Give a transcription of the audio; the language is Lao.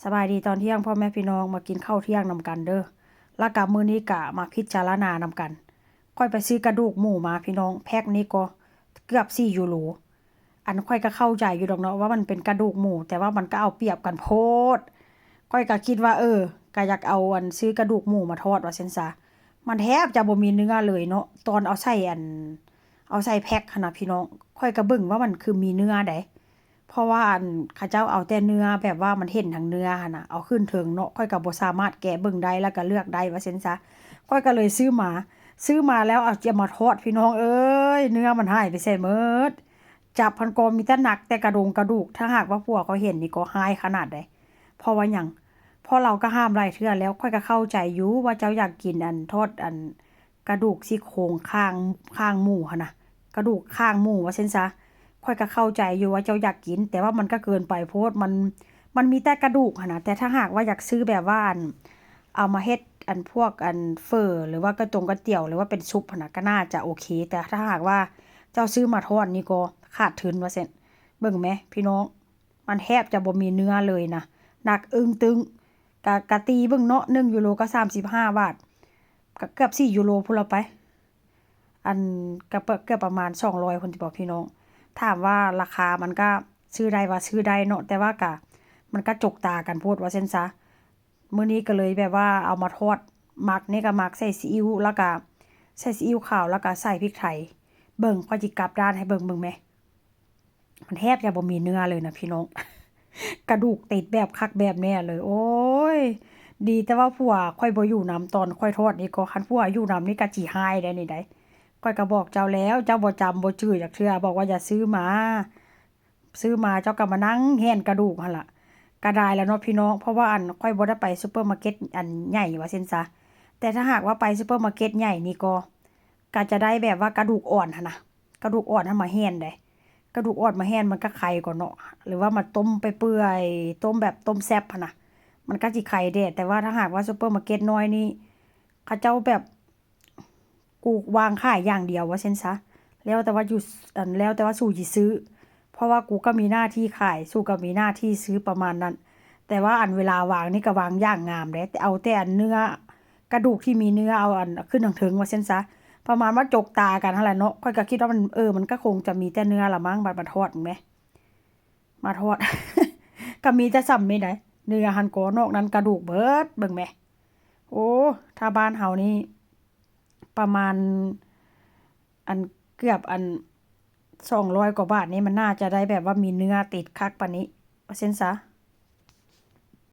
ສະບາຍດີຕອນທ່ຽງພໍ່ແມ່ພີ່ນ້ອງ ມາກິນເຂົ້າທ່ຽງນຳກັນເດີ້. ແລ້ວກະມື້ນີ້ກະມາພິຈາລະນານຳກັນ. ຂ້ອຍໄປຊື້ກະດູກໝູມາພີ່ນ້ອງ, ແພັກນີ້ກໍເກືອບສີ່ຢູໂຣ. ອັນຂ້ອຍກະເຂົ້າໃຈຢູ່ດອກເນາະວ່າມັນເປັນກະດູກໝູ, ແຕ່ວ່າມັນກະເອົາປຽບກັນໂພດ. ຂ້ອຍກະຄິດວ່າ ເອີ ກະຢາກເອົາອັນຊື້ກະດູກໝູມາທອດວ່າຊັ້ນຊະ. ມັນແທບຈະບໍ່ມີເນື້ອເລີຍເນາະ, ຕອນເອົາໃສ່ອັນ ເອົາໃສ່ແພັກຫັ້ນນະພີ່ນ້ອງ, ຂ້ອຍກະເບິ່ງວ່າມັນຄືມີເນື້ອໃດ. ເພາະວ່າອັນ ເຂົາເຈົ້າເອົາແຕ່ເນື້ອ ແບບວ່າມັນເຫັນທັງເນື້ອຫັ້ນນະ ເອົາຂຶ້ນເທິງເນາະ, ຂ້ອຍກະບໍ່ສາມາດແກະເບິ່ງໄດ້ ແລ້ວກະເລືອກໄດ້ວ່າຊັ້ນຊະ. ຂ້ອຍກະເລີຍຊື້ມາ, ຊື້ມາແລ້ວເອົາຈະມາທອດ ພີ່ນ້ອງເອີຍ, ເນື້ອມັນຫາຍໄປໃສໝົດ. ຈັບຫັ້ນກໍມີແຕ່ໜັກແຕ່ກະດົງກະດູກ, ຖ້າຫາກວ່າຜົວຂ້ອຍເຫັນນີ້ກໍຮ້າຍຂະໜາດໃດ. ເພາະວ່າຫຍັງ? ເພາະລາວກະຫ້າມຫຼາຍເທື່ອແລ້ວ, ຂ້ອຍກະເຂົ້າໃຈຢູ່ວ່າເຈົ້າຢາກກິນອັນທອດອັນ ກະດູກຊີ້ໂຄງຂ້າງ ຂ້າງໝູຫັ້ນນະ, ກະດູກຂ້າງໝູວ່າຊັ້ນຊະ. ຂ້ອຍກະເຂົ້າໃຈຢູ່ວ່າເຈົ້າຢາກກິນ, ແຕ່ວ່າມັນກະເກີນໄປໂພດ, ມັນ ມັນມີແຕ່ກະດູກຫັ້ນນະ. ແຕ່ຖ້າຫາກວ່າຢາກຊື້ແບບວ່າອັນ ເອົາມາເຮັດອັນພວກອັນເຝີ ຫຼືວ່າກະຕົງກະຕຽວ ຫຼືວ່າເປັນຊຸບຫັ້ນນະ ກະໜ້າຈະໂອເຄ. ແຕ່ຖ້າຫາກວ່າເຈົ້າຊື້ມາທອດນີ້ກໍຂາດທຶນວ່າຊັ້ນ. ເບິ່ງແມພີ່ນ້ອງ, ມັນແທບຈະບໍ່ມີເນື້ອເລີຍນະ, ໜັກອຶ້ງຕຶ້ງ. ກະ ກະຕີເບິ່ງເນາະ, ໜຶ່ງຢູໂຣກະສາມສິບຫ້າບາດ, ກະເກືອບສີ່ຢູໂຣພຸ້ນລະໄປ. ອັນ ກະເກືອບປະມານສອງຮ້ອຍພຸ້ນຕິບໍພີ່ນ້ອງ. ຖາມວ່າລາຄາມັນກະຊື້ໄດ້ວ່າຊື້ໄດ້ເນາະ, ແຕ່ວ່າກະ ມັນກະຈົກຕາກັນໂພດວ່າຊັ້ນຊະ. ມື້ນີ້ກະເລີຍແບບວ່າເອົາມາທອດ, ໝັກນີ້ກະໝັກໃສ່ຊີອິ້ວ ແລ້ວກະໃສ່ຊີອິ້ວຂາວ ແລ້ວກະໃສ່ພິກໄທ. ເບິ່ງ ຂ້ອຍຊິກັບດ້ານໃຫ້ເບິ່ງ, ເບິ່ງແມ. ມັນແທບຈະບໍ່ມີເນື້ອເລີຍນະພີ່ນ້ອງ, ກະດູກຕິດແບບຄັກແບບແນ່ເລີຍ. ໂອ້ຍ ດີແຕ່ວ່າຜົວຂ້ອຍບໍ່ຢູ່ນຳ, ຕອນຂ້ອຍທອດນີ້ກໍ ຄັນຜົວຢູ່ນຳນີ້ກະຊິຮ້າຍໄດ໋ນີ້ໄດ໋. ຂ້ອຍກະບອກເຈົ້າແລ້ວ, ເຈົ້າບໍ່ຈຳບໍ່ຈື່ຈັກເທື່ອ, ບອກວ່າຢ່າຊື້ມາ, ຊື້ມາເຈົ້າກະມານັ່ງແຫ່ນກະດູກຫັ້ນລະ. ກະໄດ້ແລ້ວເນາະພີ່ນ້ອງ, ເພາະວ່າອັນ ຂ້ອຍບໍ່ໄດ້ໄປຊຸບເປີມາເກັດອັນໃຫຍ່ວ່າຊັ້ນຊະ. ແຕ່ຖ້າຫາກວ່າໄປຊຸບເປີມາເກັດໃຫຍ່ນີ້ກໍ ກະຈະໄດ້ແບບວ່າກະດູກອ່ອນຫັ້ນນະ, ກະດູກອ່ອນຫັ້ນມາແຫ່ນໃດ໋. ກະດູກອ່ອນມາແຫ່ນ ມັນກະໄຄກ່ອນເນາະ, ຫຼືວ່າມາຕົ້ມໄປເປື່ອຍ, ຕົ້ມແບບຕົ້ມແຊບຫັ້ນນະ, ມັນກະຊິໄຄແດ່. ແຕ່ວ່າຖ້າຫາກວ່າຊຸບເປີມາເກັດນ້ອຍນີ້ ເຂົາເຈົ້າແບບກູວາງຂາຍຢ່າງດຽວວ່າຊັ້ນຊະ, ແລ້ວແຕ່ວ່າຢູ່ ອັນ ແລ້ວແຕ່ວ່າສູຊິຊື້. ເພາະວ່າກູກະມີໜ້າທີ່ຂາຍ, ສູກະມີໜ້າທີ່ຊື້ ປະມານນັ້ນ. ແຕ່ວ່າອັນເວລາວາງນີ້ກະວາງຢ່າງງາມເດ້, ເອົາແຕ່ອັນເນື້ອ ກະດູກທີ່ມີເນື້ອ ເອົາອັນຂຶ້ນທາງເທິງວ່າຊັ້ນຊະ, ປະມານວ່າຈົກຕາກັນຫັ້ນແຫຼະເນາະ. ຂ້ອຍກະຄິດວ່າມັນ ເອີ ມັນກະຄົງຈະມີແຕ່ເນື້ອລະມັ້ງ, ບັດມາທອດແມ ມາທອດ ກະມີແຕ່ສ່ຳນີ້ໃດ໋, ເນື້ອຫັ້ນກໍ ນອກນັ້ນກະດູກເບິດ. ເບິ່ງແມ, ໂອ້ ຖ້າບ້ານເຮົານີ້ປະມານ ອັນ ເກືອບອັນສອງຮ້ອຍກວ່າບາດນີ້ ມັນໜ້າຈະໄດ້ແບບວ່າມີເນື້ອຕິດຄັກປານນີ້ວ່າຊັ້ນຊະ.